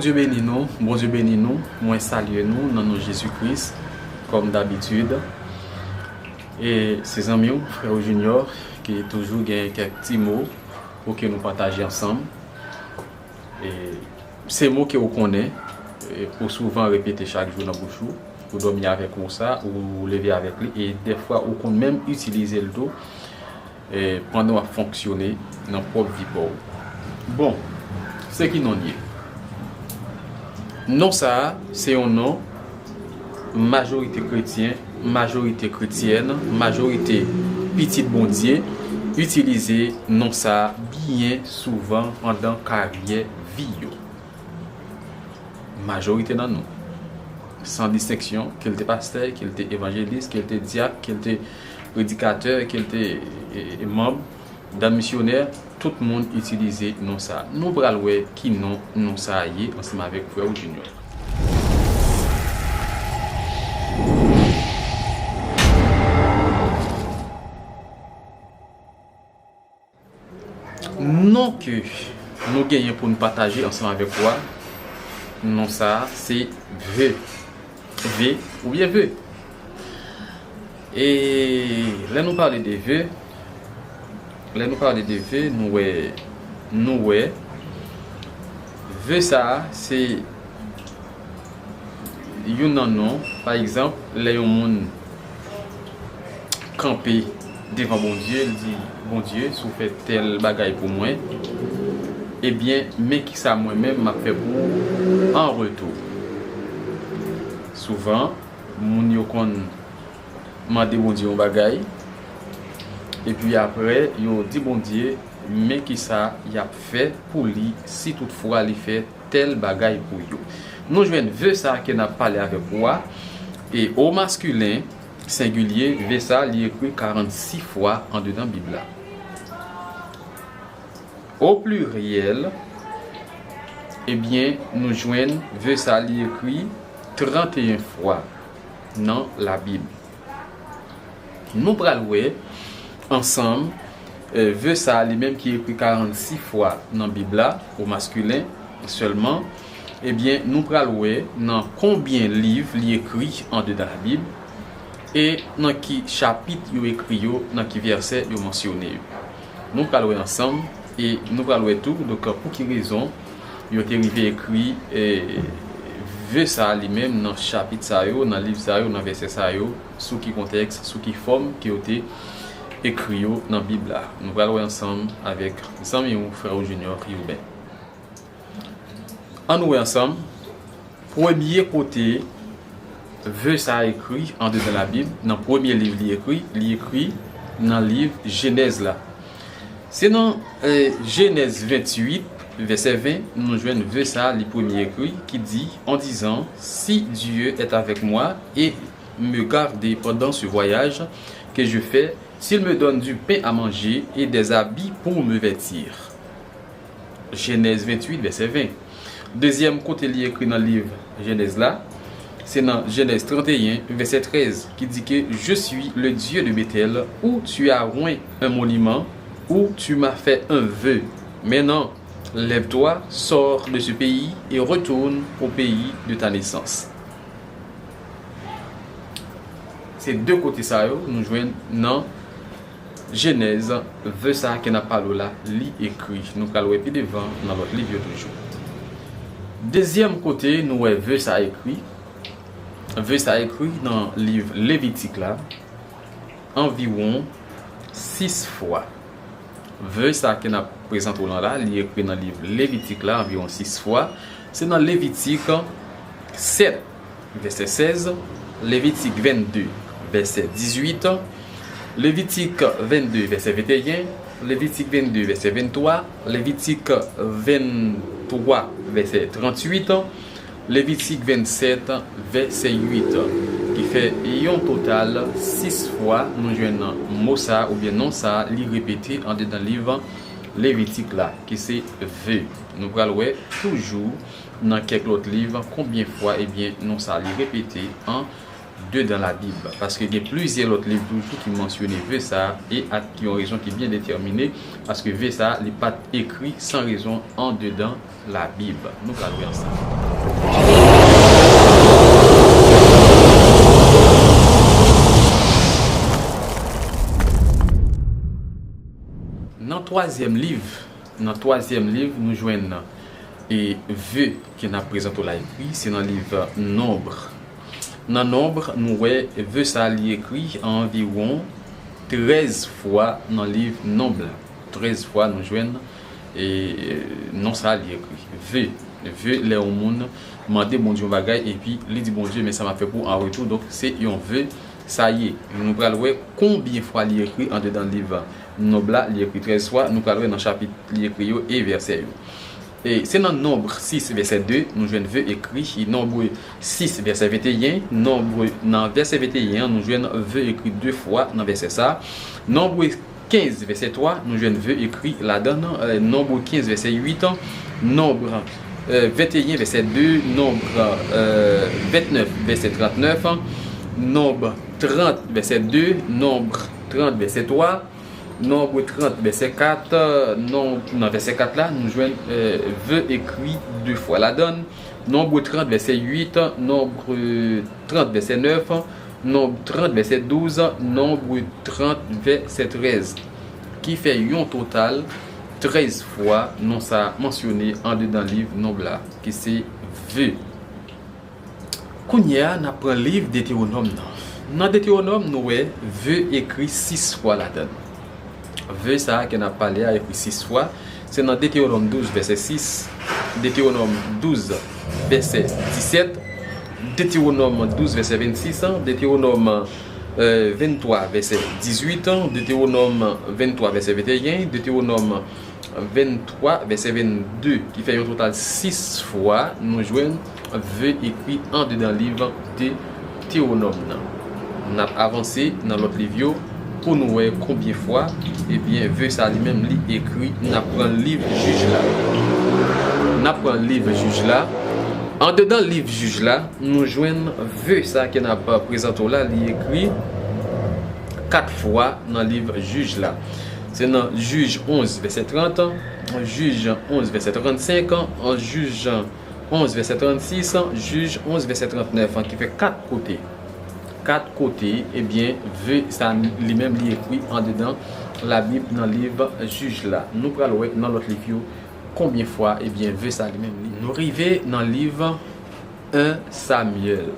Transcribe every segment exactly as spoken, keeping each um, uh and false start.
Bondye beni nou, Bondye beni nou. Mwen salye nou nan non Jezi Kris, kòm dabitid. E se zanmi w, frè w Junior, ki toujou gen kèk ti mo pou ke nou pataje ansanm. E se mo ke w konnen, e ou souvan repete chak jou nan bouch ou, ou dòmi avèk mo sa, ou leve avèk li, e dèfwa ou konn menm itilize l tou, e pandan w ap fonksyone nan pwòp vi pa w. Bon, se ki non l ye? Non sa a, se yon non majorite kretyen, majorite kretyèn, majorite pitit Bondye itilize non sa a byen souvan pandan karyè vi yo. Majorite nan nou, san distenksyon, ke l te pastè, ke l te evanjelis, ke l te dyak, ke l te predikatè, ke l te, e, e, manm, dan misyonè, tout moun itilize non sa a. Nou pral wè ki non non sa a ye ansanm avèk frè w Junior. Non ke nou genyen pou n pataje ansanm avèk ou a, non sa a se ve. Ve oubyen ve. E lè nou pale de ve, lè nou pale de ve, nou wè, nou wè, ve sa a se youn nan non. Pa egzanp, lè yon moun kanpe devan Bondye, l di, Bondye, si w fè tèl bagay pou mwen, ebyen, men kisa mwen menm m ap fè pou ou an retou. Souvan, moun yo konn mande Bondye yon bagay, epi apre, yo di Bondye men kisa y ap fè pou li si toutfwa li fè tèl bagay pou yo. Nou jwenn ve sa ke n ap pale avèk ou a, e o maskilen, sengilye, ve sa, li ekri karannsis fwa andedan Bib la. O pliryèl, ebyen, nou jwenn ve sa, li ekri tranteyen fwa nan Labib. Nou pral wè ansanm, e, ve sa a li menm ki ekri karannsis fwa nan Bib la, o maskilen sèlman, ebyen, nou pral wè nan konbyen liv li ekri andedan Labib, e nan ki chapit yo ekri yo, nan ki vèsè yo mansyone yo. Nou pral wè ansanm, e nou pral wè tou, donk, pou ki rezon yo te rive ekri, e, ve sa a li menm nan chapit sa yo, nan liv sa yo, nan vèsè sa yo, sou ki kontèks, sou ki fòm ke yo te ekri yo nan Bib la. Nou pral wè ansanm avèk zanmi w, frè w Junior Urbain. Ann nou wè ansanm, premye kote ve sa a ekri andedan Labib, nan premye liv li ekri, li ekri nan liv Jenèz la. Se nan, e, Jenèz venntuit, vèsè ven, nou jwenn ve sa a li premye ekri, ki di, en disant, Si Dieu est avec moi et me garde pendant ce voyage que je fais, s'il me donne du pain à manger et des habits pour me vêtir. Jenèz venntuit, vèsè ven. Dezyèm kote li ekri nan liv Jenèz la, se nan Jenèz tranteyen, vèsè trèz, ki di ke, Je suis le Dieu de Béthel, où tu as oint un monument, où tu m'as fait un vœu. Maintenant, lève-toi, sors de ce pays et retourne au pays de ta naissance. Se de kote sa yo nou jwenn nan Jenèz, ve sa a ke n ap pale w la, li ekri. Nou pral wè pi devan nan lòt liv yo toujou. Dezyèm kote nou wè ve sa a ekri, ve sa a ekri nan liv Levitik la, anviwon sis fwa. Ve sa ke n ap prezante w lan la, li ekri nan liv Levitik la anviwon sis fwa. Se nan Levitik sèt, vèsè sèz, Levitik vennde, vèsè dizuit, Levitik vennde, vèsè venteyen, Levitik vennde, vèsè venntwa, Levitik venntwa, vèsè trantuit, Levitik vennsèt, vèsè uit, ki fè yon total sis fwa nou jwenn mo sa a oubyen non sa a li repete andedan liv Levitik la, ki se ve. Nou pral wè toujou nan kèk lòt liv konbyen fwa, ebyen, non sa a li repete an dedan Labib, paske gen plizyè lòt liv toujou ki mansyone ve sa a, e ak yon rezon ki byen detèmine, paske ve sa a, li pa t ekri san rezon andedan Labib. Nou pral wè ansanm. Nan twazyèm liv, nan twazyèm liv, nou jwenn, e, ve ke n ap prezante w la ekri, se nan liv Nonb. Nan Nonb, nou wè ve sa a li ekri anviwon trèz fwa nan liv Nonb la. Trèz fwa nou jwenn, e, non sa a li ekri. Ve. Ve, lè yon moun mande Bondye yon bagay, epi li di Bondye, "Men sa m ap fè pou w an retou." Donk, se yon ve sa ye. Nou pral wè konbyen fwa li ekri andedan liv Nonb la, li ekri trèz fwa. Nou pral wè nan chapit li ekri yo e vèsè yo. E se nan Nonb sis vèsè de, nou jwenn ve ekri, Nonb sis vèsè venteyen, Nonb, nan vèsè venteyen an, nou jwenn ve ekri de fwa nan vèsè sa. Nonb kenz vèsè twa, nou jwenn ve ekri ladan l, e, Nonb kenz vèsè uit, Nonb, e, venteyen vèsè de, Nonb, e, ventnèf vèsè trannèf, Nonb trant vèsè de, Nonb trant vèsè twa, Nonb trant vèsè kat, Nonb, nan vèsè kat la, nou jwenn, e, ve ekri de fwa ladan l. Nonb trant vèsè uit, Nonb, e, trant vèsè nèf, Nonb trant vèsè douz, Nonb trant vèsè trèz, ki fè yon total trèz fwa non sa a mansyone andedan liv Nonb la, ki se ve. Kounye a, n ap pran liv Detewonòm nan. Nan Detewonòm, nou wè ve ekri sis fwa ladan l. Ve sa a ke n ap pale a ekri sis fwa. Se nan Detewonòm douz, vèsè sis, Detewonòm douz, vèsè disèt, Detewonòm douz, vèsè vennsis, Detewonòm, e, venntwa, vèsè dizuit, Detewonòm venntwa, vèsè venteyen, Detewonòm venntwa, vèsè vennde, ki fè yon total sis fwa nou jwenn ve ekri andedan liv Detewonòm nan. N ap avanse nan lòt liv yo pou nou wè konbyen fwa, ebyen, ve sa li menm li ekri. N ap pran liv Jij la. N ap pran liv Jij la. Andedan liv Jij la, nou jwenn ve sa ke n ap prezante w la, li ekri kat fwa nan liv Jij la. Se nan Jij onz, vèsè trant, Jij onz, vèsè trannsenk, Jij onz, vèsè trannsis, Jij onz, vèsè trantnèf, ki fè kat kote. Kat kote, ebyen, ve sa li menm li ekri andedan Labib nan liv Jij la. Nou pral wè nan lòt liv yo konbyen fwa, ebyen, ve sa li menm li. Nou rive nan liv en Samyèl.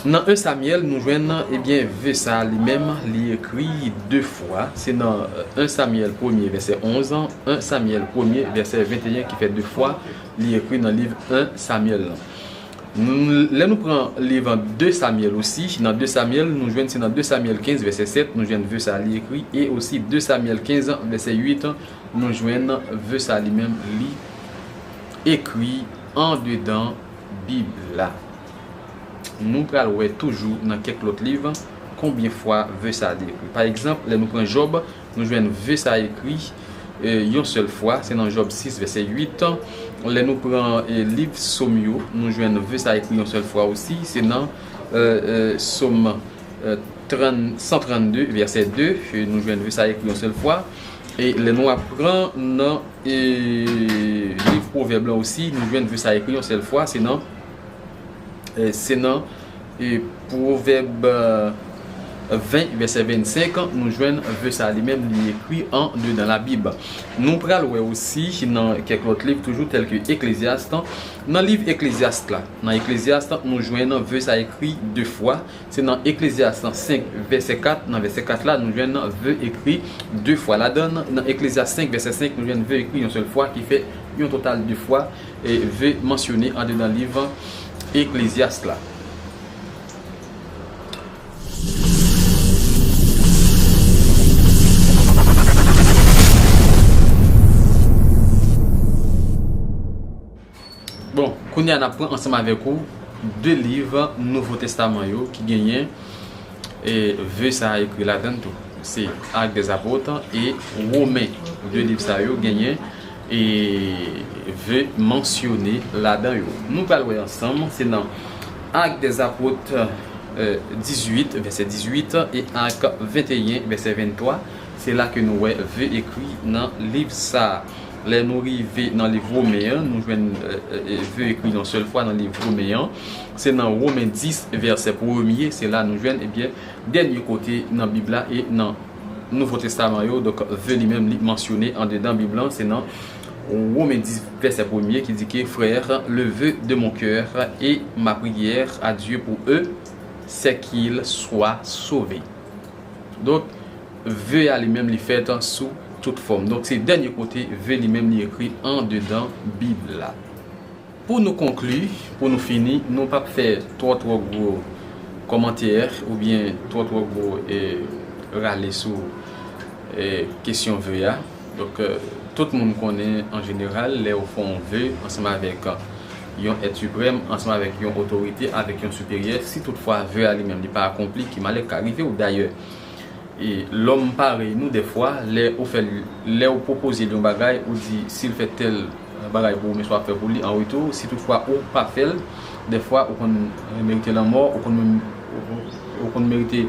Nan en Samyèl, nou jwenn, ebyen, ve sa li menm, li ekri de fwa. Se nan, e, en Samyèl premye, vèsè onz, en Samyèl premye, vèsè venteyen, ki fè de fwa, li ekri nan liv en Samyèl lan. Nou, lè nou pran liv de Samyèl osi, nan de Samyèl, nou jwenn, se nan de Samyèl kenz, vèsè sèt, nou jwenn ve sa li ekri, e osi de Samyèl kenz, vèsè uit, nou jwenn ve sa li menm, li ekri andedan Bib la. Nou pral wè toujou nan kèk lòt liv konbyen fwa ve sa li ekri. Pa egzanp, lè nou pran Jòb, nou jwenn ve sa ekri, e, yon sèl fwa, se nan Jòb sis, vèsè uit. Lè nou pran, e, liv Sòm yo, nou jwenn ve sa ekri yon sèl fwa osi, se nan, e, e, Sòm, e, trant, san trannde, vèsè de, e, nou jwenn ve sa ekri yon sèl fwa. E lè nou ap pran nan, e, liv Pwovèb lan osi, nou jwenn ve sa ekri yon sèl fwa, se nan, e, se nan, e, Pwovèb, e, ven, vèsè vennsenk, nou jwenn ve sa li menm, li ekri andedan Labib. Nou pral wè osi nan kèk lòt liv toujou, tèl ke Eklezyas. Nan liv Eklezyas la, nan Eklezyas, nou jwenn ve sa ekri de fwa. Se nan Eklezyas senk, vèsè kat. Nan vèsè kat la, nou jwenn ve ekri de fwa. Ladan, nan Eklezyas senk, vèsè senk, nou jwenn ve ekri yon sèl fwa, ki fè yon total de fwa, e, ve mansyone andedan liv Eklezyas la. Bon, kounye a n ap pran ansanm avèk ou de liv Nouvo Testaman yo ki genyen, e, ve sa a ekri ladan l tou. Se Actes des Apôtres e Women. De liv sa yo genyen, e, ve mansyone ladan yo. Nou pral wè ansanm, se nan Actes des Apôtres, eh, dizuit, vèsè dizuit, e ak venteyen, vèsè venntwa. Se la ke nou wè ve ekri nan liv sa a. Lè nou rive nan liv Women an, nou jwenn, eh, eh, ve ekri yon sèl fwa nan liv Women an. Se nan Women dis, vèsè premye, se la nou jwenn, ebyen, dènye kote nan Bib la e nan Nouvo Testaman yo. Donk, ve li menm, li mansyone andedan Bib lan, se nan Women dis, vèsè premye, ki di ke, Frères, le vœu de mon cœur et ma prière à Dieu pour eux, c'est qu'ils soient sauvés. Donk, ve a li menm, li fèt sou tout fòm. Donk, se dènye kote ve li menm, li ekri andedan Bib la. Pou nou konkli, pou nou fini, nou p ap fè twò, twò gwo kòmantè oubyen twò, twò gwo, eh, rale sou, eh, kesyon ve a. Donk, eh, tout moun konnen, an jeneral, lè ou fè yon ve ansanm avèk, eh, yon èt siprèm, ansanm avèk yon otorite, avèk yon siperyè, si toutfwa ve a li menm li pa akonpli, ki malè k ka rive w dayè. E lòm parèy nou, dèfwa, lè ou fè l, lè ou pwopoze l yon bagay, ou di, si l fè tèl bagay pou ou, men sa w ap fè pou li an retou, si toutfwa ou pa fè l, dèfwa ou konn merite lanmò, ou konn menm, ou konn merite,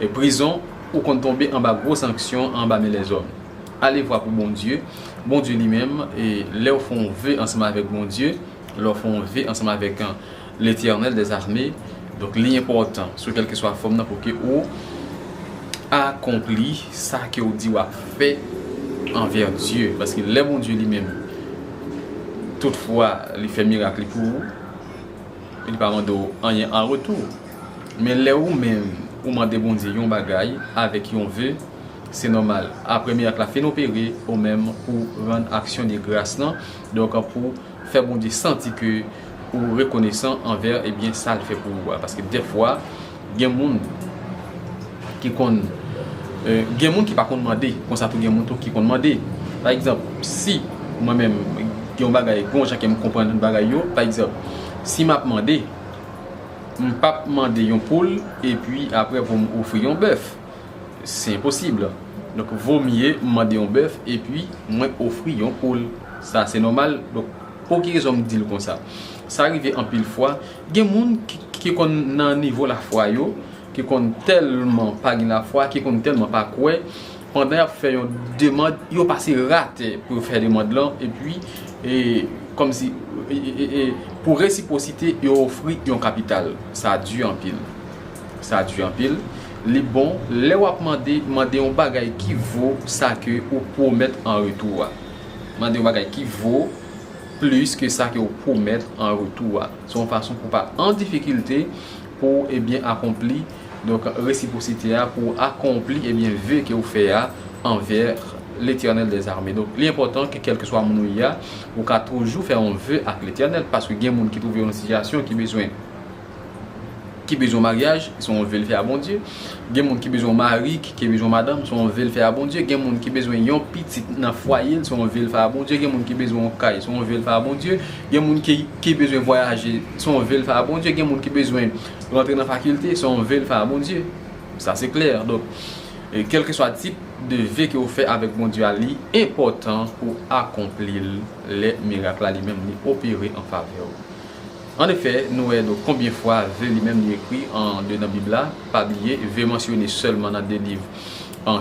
eh, prizon, ou konn tonbe anba gwo sanksyon anba men lèzòm. Alevwa pou Bondye. Bondye li menm, e lè w fè yon ve ansanm avèk Bondye, lè w fè yon ve ansanm avèk, eh, Letènèl dèzame, donk li enpòtan, sou kèlkeswa fòm nan, pou ke ou akonpli sa ke w di w ap fè anvè Dye. Paske lè Bondye li menm, toutfwa, li fè mirak li pou ou, li pa mande w anyen an retou. Men lè ou menm, ou mande Bondye yon bagay avèk yon ve, se nòmal. Apre mirak la fin opere, ou menm, ou rann aksyon de gras lan. Donk, pou fè Bondye santi ke ou rekonesan anvè, ebyen, sa l fè pou ou a. Paske dèfwa, gen moun ki konn, eh, gen moun ki pa konn mande, konsa tou gen moun tou ki konn mande. Pa egzanp, si mwen menm, gen yon bagay, gen yon jan ke m konprann bagay yo, pa egzanp, si m ap mande, m p ap mande yon poul, epi apre pou m ofri yon bèf. Se enposib. Donk, vomye m mande yon bèf epi mwen ofri yon poul. Sa, se nòmal. Donk, pou ki rezon m di l konsa? Sa rive anpil fwa. Gen moun ki, ki konn nan nivo lafwa yo, ki konn tèlman pa gen lafwa, ki konn tèlman pa kwè, pandan y ap fè yon demann, yo pase atè pou yo fè demann lan, epi, e, kòmsi, e, e, e, e, pou resipwosite, yo ofri yon kapital. Sa di anpil. Sa di anpil. Li bon, lè w ap mande, mande yon bagay ki vo sa ke ou pwomèt an retou a. Mande yon bagay ki vo plis ke sa ke ou pwomèt an retou a. Se yon fason pou w pa an difikilte, pou w, ebyen, akonpli, donk, resipwosite a, pou w akonpli, ebyen, ve ke w fè a anvè Letènèl dèzame. Donk, li enpòtan ke kèlkeswa moun ou ye a, ou ka toujou fè yon ve ak Letènèl, paske gen moun ki twouve yo nan sitiyasyon ki bezwen ki bezwen maryaj, se yon ve l fè a Bondye. Gen moun ki bezwen mari, ki, ki bezwen madanm, se yon ve l fè a Bondye. Gen moun ki bezwen yon pitit nan fwaye l, se yon ve l fè a Bondye. Gen moun ki bezwen yon kay, se yon ve l fè a Bondye. Gen moun ki, ki bezwen vwayaje, se yon ve l fè a Bondye. Gen moun ki bezwen rantre nan fakilte, se yon ve l fè a Bondye. Sa se klè. Donk, e, kèlkeswa tip de ve ke w fè avèk Bondye a, li enpòtan pou akonpli l lè mirak la li menm li opere an favè w. Annefè, nou wè, donk, konbyen fwa ve li menm li ekri andedan Bib la. Pa bliye, ve mansyone sèlman nan de liv an,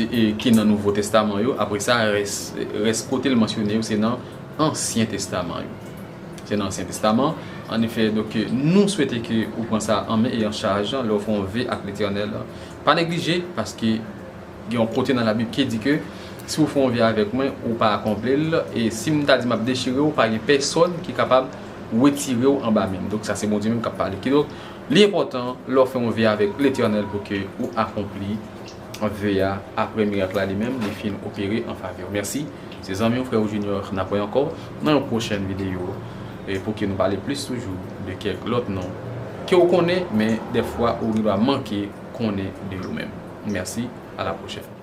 e, ki nan Nouvo Testaman yo. Apre sa, rès, rès kote l mansyone yo, se nan Ansyen Testaman yo. Se nan Ansyen Testaman. Annefè, donk, nou swete ke ou pran sa an men e an chaj lè w fè yon ve ak Letènèl. Pa neglije, paske gen yon kote nan Labib ki di ke si w fè yon ve avèk mwen, ou pa akonpli l, e si m ta di m ap dechire w, pa gen pèsòn ki kapab retire w anba men m. Donk, sa se Bondye menm k ap pale. Kidonk, li enpòtan lè w fè yon ve avèk Letènèl pou ke ou akonpli ve a, apre mirak la li menm, li fin opere an favè w. Mèsi. Se zanmi w, frè w Junior, n ap wè ankò nan yon pwochèn videyo, e pou ke nou pale plis toujou de kèk lòt non ke w konnen, men dèfwa ou gendwa manke konnen de yo menm. Mèsi, a la pwochèn.